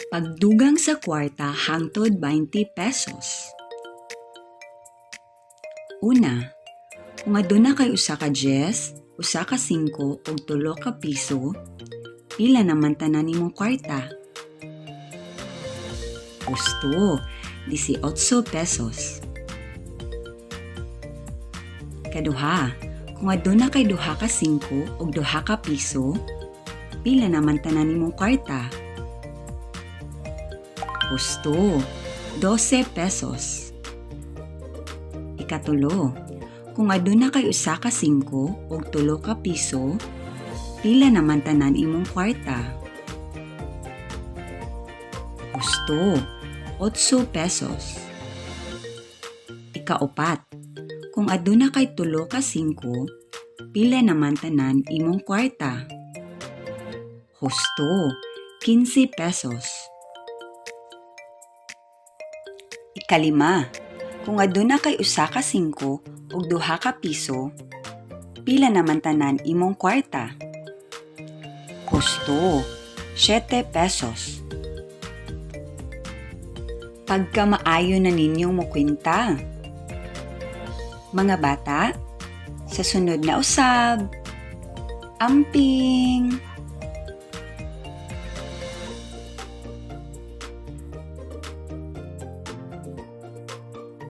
Pagdugang sa kwarta hangtod 20 pesos. Una, kung aduna kay usa ka 10, usa ka 5 ug tulo ka piso, pila naman tanan nimong kwarta? Husto, 18 pesos. Kaduha, kung aduna kay duha ka 5 ug duha ka piso, pila naman tanan nimong kwarta? Husto, 12 pesos. Ikatulo, kung aduna kay usa ka 5 ug tulo ka piso, pila naman tanan imong kwarta? Husto, 8 pesos. Ikaupat, kung aduna kay tulo ka 5, pila naman tanan imong kwarta? Husto, 15 pesos. Ikalima, kung aduna kay usa ka 5 ug duha ka piso, pila naman tanan imong kwarta? Husto, 7 pesos. Pagkamaayo na ninyong mukwenta. Mga bata, sa sunod na usab. Amping!